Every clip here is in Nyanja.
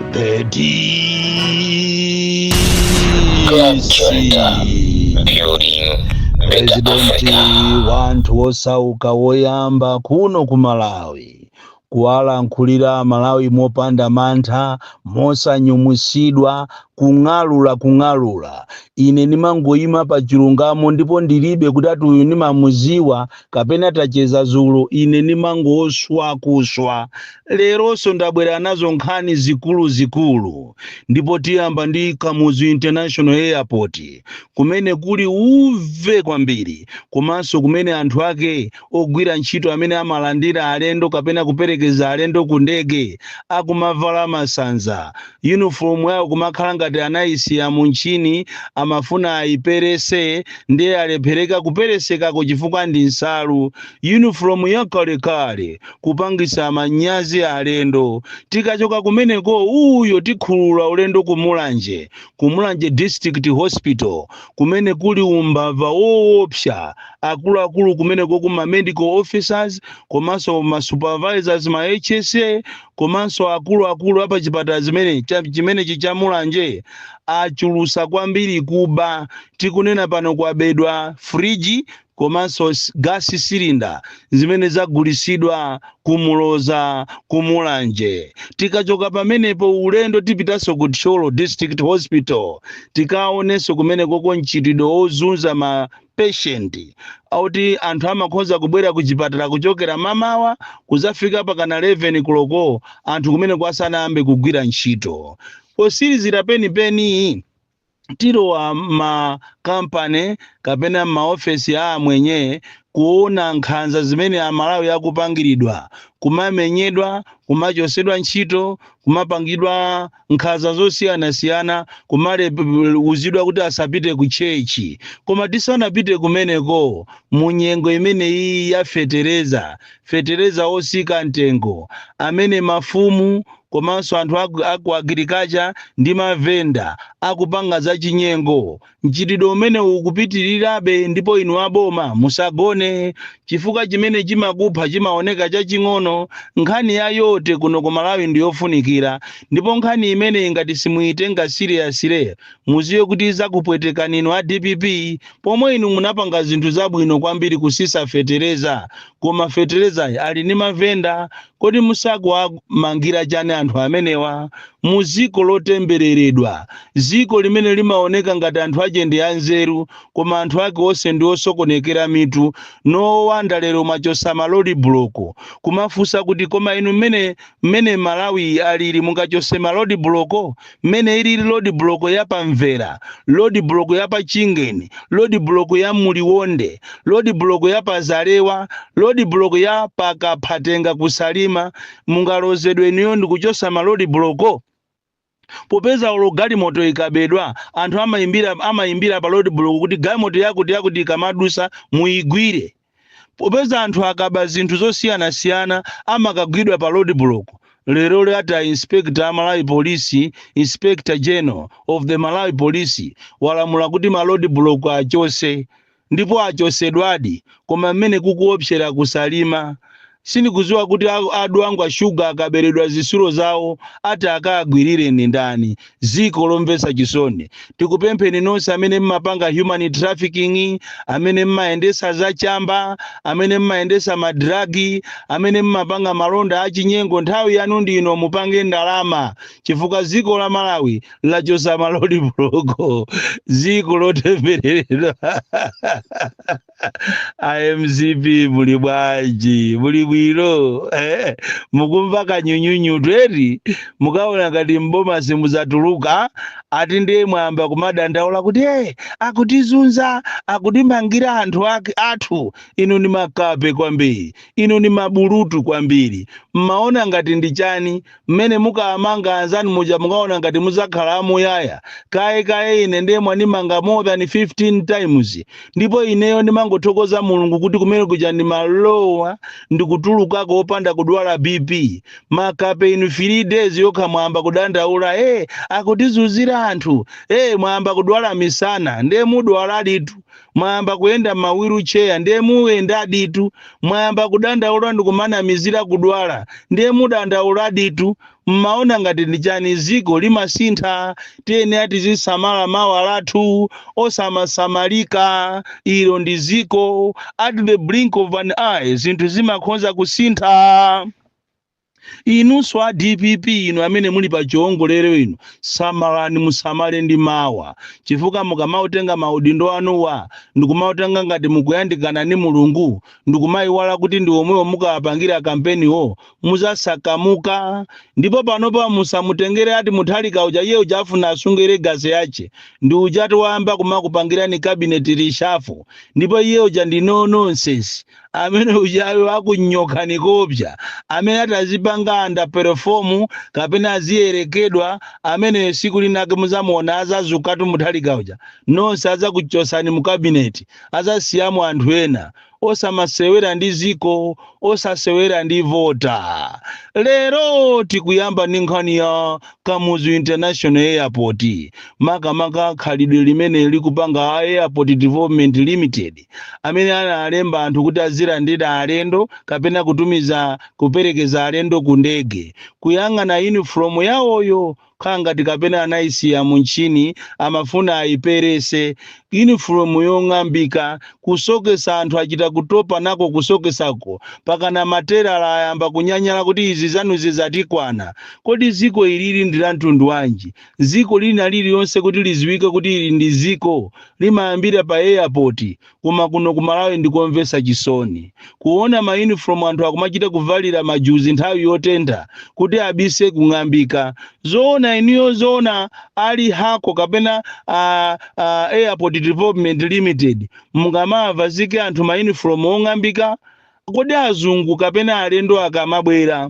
The Club DC Junta, building better President Africa. Wanthu osauka woyamba kuno ku Malawi kuwalankhulira Malawi mopanda mantha, mosanyumwisidwa, kung'alula kung'alula. Ine ndimangoyima pa chilungamo ndipo ndilibe kuti ati uyu ndimamuziwa kapena tacheza zulo. Ine ndimangoswa kuswa. Leronso ndabwera nazo nkhani zikulu zikulu, ndipo tiyamba ndi Kamuzu International Airport, kumene kuli uve kwambiri, komanso kumene anthu ake ogwira ntchito amene amalandira alendo kapena kuperekeza alendo ku ndege akumavala masanza, uniform yawo kumakhala ngati anayisiya mu nchini, amafuna ayiperese ndiye alephereka kuperesekako chifukwa ndi nsalu, uniform yakalekale, kupangisa manyazi alendo. Tikachoka kumeneko uyo tikhulula ulendo ku Mulanje, ku Mulanje District Hospital, kumene kuli umbava woopsa. Akuluakulu kumeneko, kuma medical officers komanso ma supervisors, ma HSA, komanso akuluakulu apa chipatala zimene chimenechi cha Mulanje achulusa kwambiri kuba. Tikunena pano kwabedwa friji komanso gas cylinder zimene zagulisidwa kumuloza kumulanje. Tikachoka pamenepo ulendo tipitanso ku Thyolo District Hospital, tikaonenso kumenekoko mchitidwe ozunza ma patient, auti anthu amakhoza kubwera ku chipatala kuchokera mamawa kuzafika pakana 11 koloko, anthu kumeneko asanayambe kugwira ntchito. Posirizira penipeni tilowa ma kampani kapena maofesi a amwenye kuona nkhanza zimene Amalawi akupangiridwa, kumamenyedwa, kumachosedwa ntchito, kumapangidwa nkhanza zosiyanasiyana, kumaleuzidwa kuti asapite ku church. Koma tisanapite kumeneko, mu nyengo imeneyi ya fetereza, fetereza osika mtengo amene mafumu komanso anthu aku agriculture ndi mavenda akupanga zachinyengo, mchitidwe umene ukupitirirabe. Ndipo inu aboma musagone, chifukwa chimene chimakupha chimaoneka chaching'ono. Nkhani ya yote kuno ku Malawi ndiyofunikira, ndipo nkhani imene ngati simuyitenga seriously, muziwe kuti izakupwetekani inu a DPP, pomwe inu munapanga zinthu zabwino kwambiri kusisa fetereza, koma fetereza ali ndi mavenda. Kodi musakuwamangira chani anthu amenewa? Mu ziko lotembereredwa, ziko limene limaoneka ngati anthu ache ndi anzeru, koma anthu ake onse ndi osokonekera mitu. Nowanda lero mwachosa ma road block, kumafunsa kuti koma inu mmene Malawi alili mungachose ma road block? Mmene ilili road block ya pamvera, road block ya pachingeni, road block ya Muliwonde, road block ya pazalewa, road block ya pakaphatenga kusalima, mungalozedwe inuyo ndikuchosa ma road block? Popeza ulo galimoto ikabedwa, anthu amayimbira pa road block kuti galimoto yakuti yakuti ikamadusa muyigwire. Popeza anthu akaba zinthu zosiyanasiyana amakagwidwa pa road block, lero ati inspector a Malawi Police, Inspector General of the Malawi Police, walamula kuti ma road block achose, ndipo achosedwadi. Koma mmene kukuopsera kusalima, sindikudziwa kuti adwangwa shuga akaberedwa zisulo zawo ati akagwirire ndi ndani. Ziko lomvetsa chisoni. Tikupempheni nonse amene mmapanga human trafficking, amene mmayendesa zachamba, amene mmayendesa ma drugs, amene mmapanga malonda achinyengo, nthawi yanu ndino mupange ndalama, chifukwa ziko la Malawi lachosa ma road block. Ziko lotembereredwa. IMCP muli bwanji? Muli bwino? Mukumva kanyunyunyu tweri, mukaona ngati mboma simuzatuluka. Ati ndiye mwamba kumadandaula kuti akutizunza, akutimangira anthu ake athu. Inu ni makape kwambiri, inu ni mabulutu kwambiri. Mmaona ngati ndi chani mmene mukamanga anzanu muja? Mukaona ngati muzakhala amuyaya? Kaye kaye, ine ndiye mwanimanga more than 15 times, ndipo ineyo ndimangothokoza Mulungu kuti kumene kuja ndimalowa ndikutulukako opanda kudwala BP. Makape inu, 3 days yokha mwamba kudandaula, akutizunzira anthu, mwamba kudwala misana, ndiye mudwala ditu. Mwayamba kuyenda ma wheelchair, ndiye muyenda ditu. Mwayamba kudandaula ndikumanamizira kudwala, ndiye mudandaula ditu. Mmaona ngati ndi chani? Ziko limasintha. Tiyenera tizisamala mawa lathu, osamasamalika. Ilo ndi ziko. At the blink of an eye zinthu zimakhonza kusintha. Inunso a DPP, inu amene muli pa chiwongolero, inu samalani, musamale ndi mawa, chifukwa mukamautenga maudindo anuwa ndikumautenga ngati mukuyandikana ndi Mulungu, ndikumayiwala kuti ndi omwewo mukawapangira kampeniwo, muzasakamuka. Ndipo panopa musamutengere ati Mutharika uja. Iye uja afuna asunge legacy yache. Ndi ujatu wayamba kumakupangirani cabinet reshuffle, ndipo iye uja ndi no nonsense. Amene ujayo akunyokani kopsa. Amene ati azipanga underperform kapena aziyerekedwa, amene siku linake muzamuona azazukatu Mutharika uja. Nonse azakuchosani mu cabinet, azasiyamo anthu ena. Osamasewera ndi ziko, osasewera ndi vota. Lero tikuyamba ndi nkhani ya Kamuzu International Airport, makamaka khalidwe limene likupanga a Airport Development Limited, amene analemba anthu kuti azilandira alendo kapena kutumiza, kuperekeza alendo ku ndege. Kuyang'ana uniform yawoyo, khala ngati kapena anayisiya munchini, amafuna ayiperese. Uniform yong'ambika, kusokesa, anthu achita kutopa nako kusokesako, pakana materala ayamba kunyanyala kuti izi zanu zizatikwana. Kodi ziko ilili ndi la mtundu wanji? Ziko lina lililonse kuti liziwike kuti ili ndi ziko limayambira pa airport, koma kuno ku Malawi ndikomvetsa chisoni kuona ma uniform anthu akumachita kuvalira majuzi nthawi yotentha kuti abise kung'ambika. Zoona iniyo, zoona ali hako kapena Airport Development Limited, mungamavazike anthu ma uniform ong'ambika? Kodi azungu kapena alendo akamabwera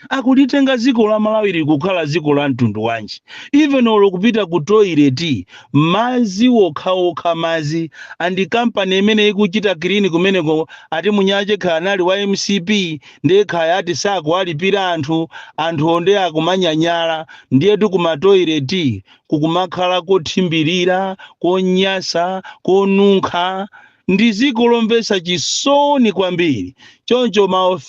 akulitenga dziko la Malawi likukhala dziko la mtundu wanji? Even olo kupita ku toilet, madzi okhaokha, madzi. And kampani imene ikuchita clean kumeneko, ati munyache khala wa MCP, ndiye khaya ati sakuwalipira anthu, anthu onde akumanyanyala. Ndiyetu kuma toilet kukumakhala kothimbirira, konyasa, konunkha. Ndi dziko lomvetsa chisoni kwambiri. Choncho ma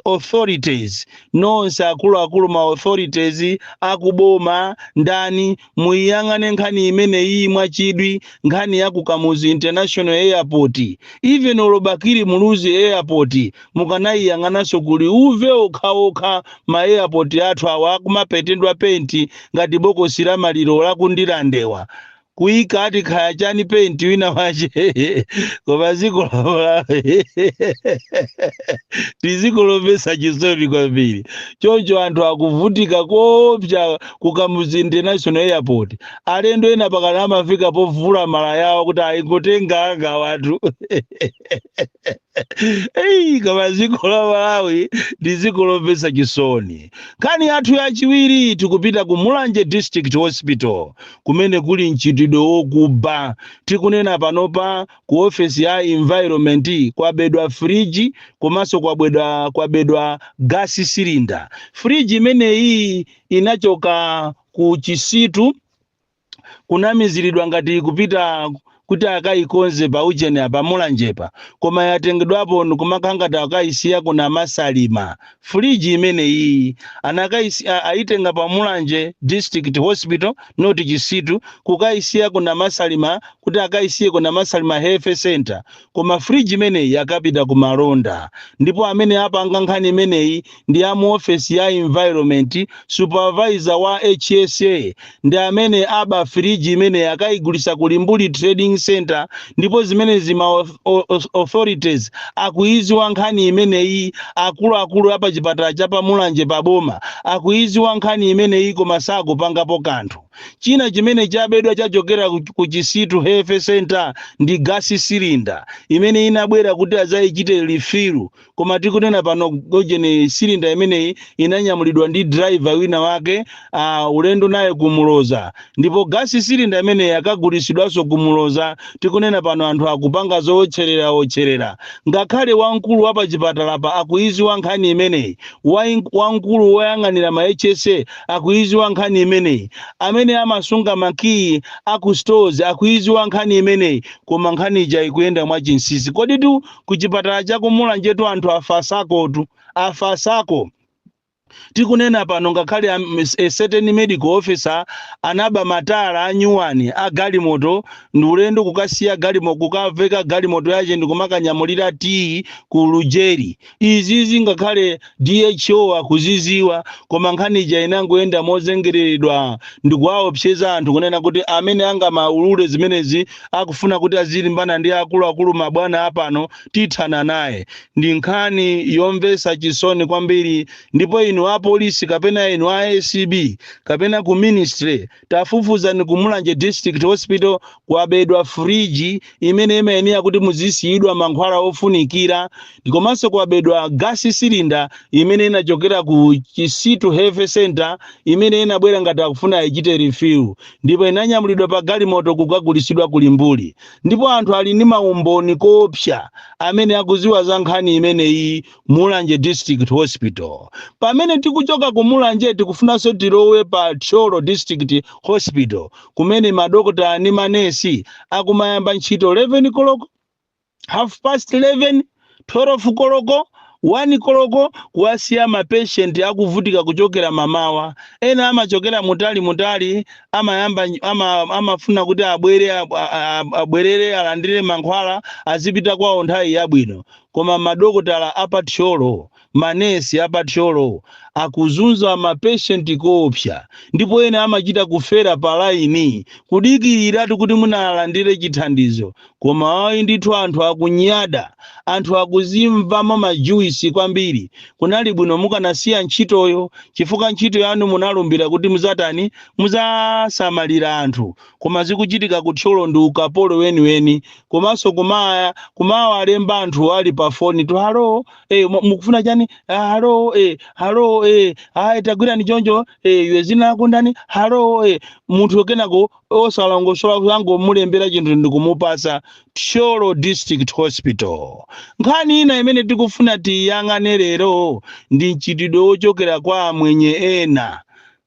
authorities nonse, akuluakulu, ma authorities akuboma, ndani, muyang'ane nkhani imeneyi mwachidwi, nkhani ya ku Kamuzu International Airport. Even olo Bakili Muluzi Airport mukanayiyang'ananso. Kuli uve okhaokha. Ma airport athu awa akumapetedwa penti ngati bokosi la maliro lakundilandewa, kuyika ati khaya chani, penti wina wache. Koma dziko la ndi dziko lomvetsa chisoni kwambiri. Choncho anthu akuvutika kopsa ku Kamuzu International Airport. Alendo ena pakana amafika povula mala yawo kuti ayingotenga anga wanthu. Ei, koma dziko la Malawi ndi dziko lomvetsa chisoni. Nkhani yathu yachiwiri, tikupita ku Mulanje District Hospital, kumene kuli mchitidwe wokuba. Tikunena panopa, ku ofesi ya environment kwabedwa friji, komanso kwabedwa gas cylinder. Friji imeneyi inachoka ku Chisitu, kunamiziridwa ngati kupita kuti akayikonze pa ujeni apa Mulanjepa, koma yatengedwapo ndikumakhala ngati akayisiya kuna Masalima. Friji imeneyi ayitenga pa Mulanje District Hospital, not Chisitu, kukayisiya kuna Masalima, kuti akayisiye kuna Masalima Health Center, koma friji imeneyi yakapita ku Malonda. Ndipo amene apanga nkhani imeneyi ndi amu ofesi ya environment, supervisor wa HSA ndi amene aba friji imeneyi, akayigulisa ku Limbuli Trading Center. Ndipo zimenezi ma authorities akuiziwa nkhani imeneyi, akuluakulu apa chipatala cha pamulanje paboma akuiziwa nkhani imeneyi, koma sakupangapo kanthu. China chimene chabedwa chachokera ku Chisitu Health Center ndi gas cylinder imene inabwera kuti adzayichite refill, koma tikunena pano gojeni cylinder imeneyi inanyamulidwa ndi driver wina wake, ulendo naye kumuloza, ndipo gas cylinder imeneyi akagulisidwanso kumuloza. Tikunena pano anthu akupanga zowotcherera wotcherera. Ngakhale wamkulu wa pachipatalapa akuiziwa nkhani imeneyi, wamkulu woyang'anira ma HSA akuiziwa nkhani imeneyi, amene amasunga makiyi aku stores akuiziwa nkhani imeneyi, koma nkhani ija ikuyenda mwachinsinsi. Kodi tu kuchipatala chakumulanjetu anthu afasakotu, afasako. Tikunena pano, ngakhale a certain medical officer anaba matala anyuwani a galimoto ndi ulendo kukasiya galimoto, kukaveka galimoto yache ndikumakanyamulira tiyi ku Lujeri. Izizi ngakhale DHO akuziziwa, koma nkhani ija inangoyenda mozengereredwa ndikuwaopseza anthu kunena kuti amene angamaulule zimenezi, akufuna kuti azilimbana ndi akuluakulu, mabwana apano, tithana naye. Ndi nkhani yomvetsa chisoni kwambiri. Ndipo inu apolisi kapena inu a ACB kapena ku ministry, tafufuzani ku Mulanje District Hospital, kwabedwa friji imene imayenera kuti muzisiyidwa mankhwala ofunikira, komanso kwabedwa gas cylinder imene inachokera ku Chisitu Health Center, imene inabwera ngati akufuna ichite refill, ndipo inanyamulidwa pa galimoto kukagulisidwa ku Limbuli. Ndipo anthu ali ndi maumboni koopsa amene akuziwa za nkhani imeneyi, Mulanje District Hospital. Pamene tikuchoka ku Mulanje, tikufunanso tilowe pa Thyolo District Hospital, kumene madokotala ndi manesi akumayamba ntchito 11 koloko, half past 11, 12 koloko, 1 koloko, kuwasiya mapatient akuvutika kuchokera mamawa. Ena amachokera mutali mutali, amayamba amafuna kuti abwere abwerere alandire mankhwala, azipita kwawo nthawi yabwino. Koma madokotala apathyolo, manesi apathyolo akuzunza mapatient koopsa, ndipo ena amachita kufera pa laini kudikiriratu kuti munalandire chithandizo. Koma ayi ndithu, anthu akunyada, anthu akuzimvamo majuisi kwambiri. Kunali bwino mukanasiya ntchitoyo, chifukwa ntchito yanu munalumbira kuti muzatani? Muzasamalira anthu. Koma zikuchitika kuthyolo ndi ukapolo weniweni, komanso kumawalemba anthu ali pa foni to, "Hello, mukufuna chani? Hello, hello, ayi, tagwirani choncho, iwe zina lako ndani? Hello." Munthu kenako osalongosola, angomulembera chinthu ndikumupasa. Thyolo District Hospital. Nkhani ina imene tikufuna tiyang'ane lero ndi mchitidwe wochokera kwa amwenye ena.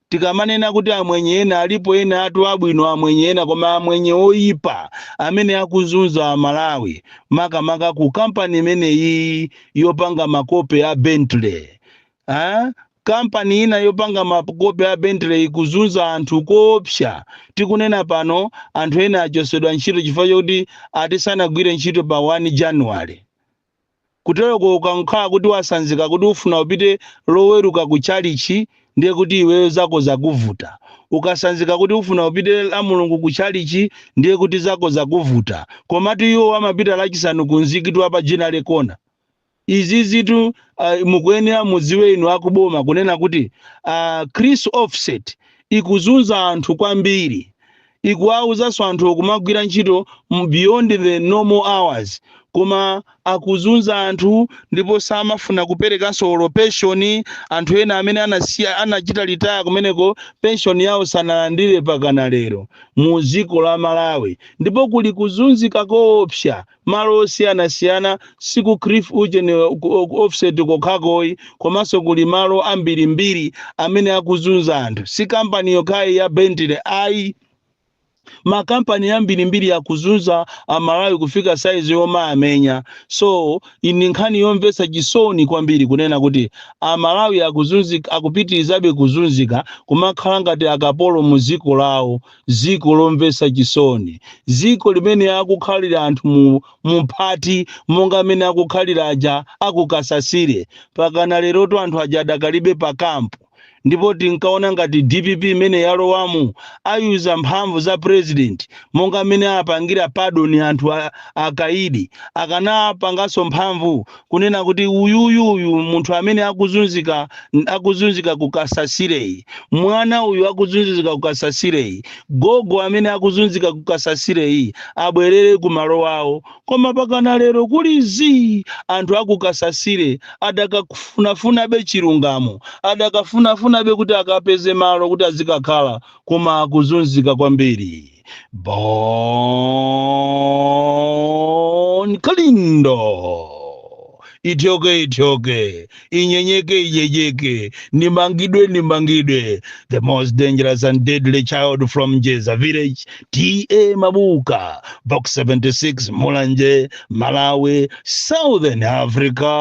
Tikamanena kuti amwenye ena, alipo ena atu abwino, amwenye ena, koma amwenye oyipa amene akuzunza Amalawi, makamaka ku kampani imeneyi yopanga makope a Bentley. Ah? Kampani ina yopanga makope a Bentley ikuzunza anthu koopsa. Tikunena pano, anthu ena achosedwa ntchito chifukwa chokuti atisanagwire ntchito pa 1 January. Kutereko ukankhala kuti wasanzika kuti ufuna upite Loweruka ku chalichi, ndiye kuti iweyo zako zakuvuta. Ukasanzika kuti ufuna upite la Mulungu ku chalichi, ndiye kuti zako zakuvuta. Komatu iwo amapita Lachisanu ku mzikiti wa pa General Corner. Izi zitu mukuyenera mudziwe inu akuboma kunena kuti Chris Offset ikuzunza anthu kwambiri, ikuwawuzanso anthu kumagwira ntchito beyond the normal hours, koma akuzunza anthu ndipo samafuna kuperekanso olo pension. Anthu ena amene anasiya, anachita retire kumeneko, pension yawo sanalandire pakana lero mu dziko la Malawi. Ndipo kuli kuzunzika koopsa malo osiyanasiyana, siku Cliff Ujeni Offset kokhakoyi, komanso kuli malo ambirimbiri amene akuzunza anthu. Si kampani yokhayi ya Bentley ayi, makampani ambirimbiri akuzunza Amalawi kufika saizi yoma amenya. So ini nkhani yomvetsa chisoni kwambiri kunena kuti Amalawi akuzunzika, akupitirizabe kuzunzika, kumakhala ngati akapolo mu dziko lawo. Dziko lomvetsa chisoni, dziko limene akukhalira anthu mu mphati monga amene akukhalira aja akukasasire. Pakana leroto anthu aja adakalibe pa kampu. Ndipo tinkaona ngati DPP imene yalowamu ayuza mphamvu za president monga amene apangira pardon anthu akaidi, akanapanganso mphamvu kunena kuti uyuyuyu munthu amene akuzunzika, akuzunzika kukasasireyi, mwana uyu akuzunzika kukasasireyi, gogo amene akuzunzika kukasasireyi, abwerere ku malo awo. Koma pakana lero kuli zii. Anthu akukasasire adakafunafunabe chilungamo, adakafunafunabe kuti akapeze malo kuti azikakhala, koma akuzunzika kwambiri. Bon Kalindo, ityoke ityoke, inyenyeke inyenyeke, nimangidwe nimangidwe, the most dangerous and deadly child from Jeza Village, T/A Mabuka, Box 76, Mulanje, Malawi, Southern Africa.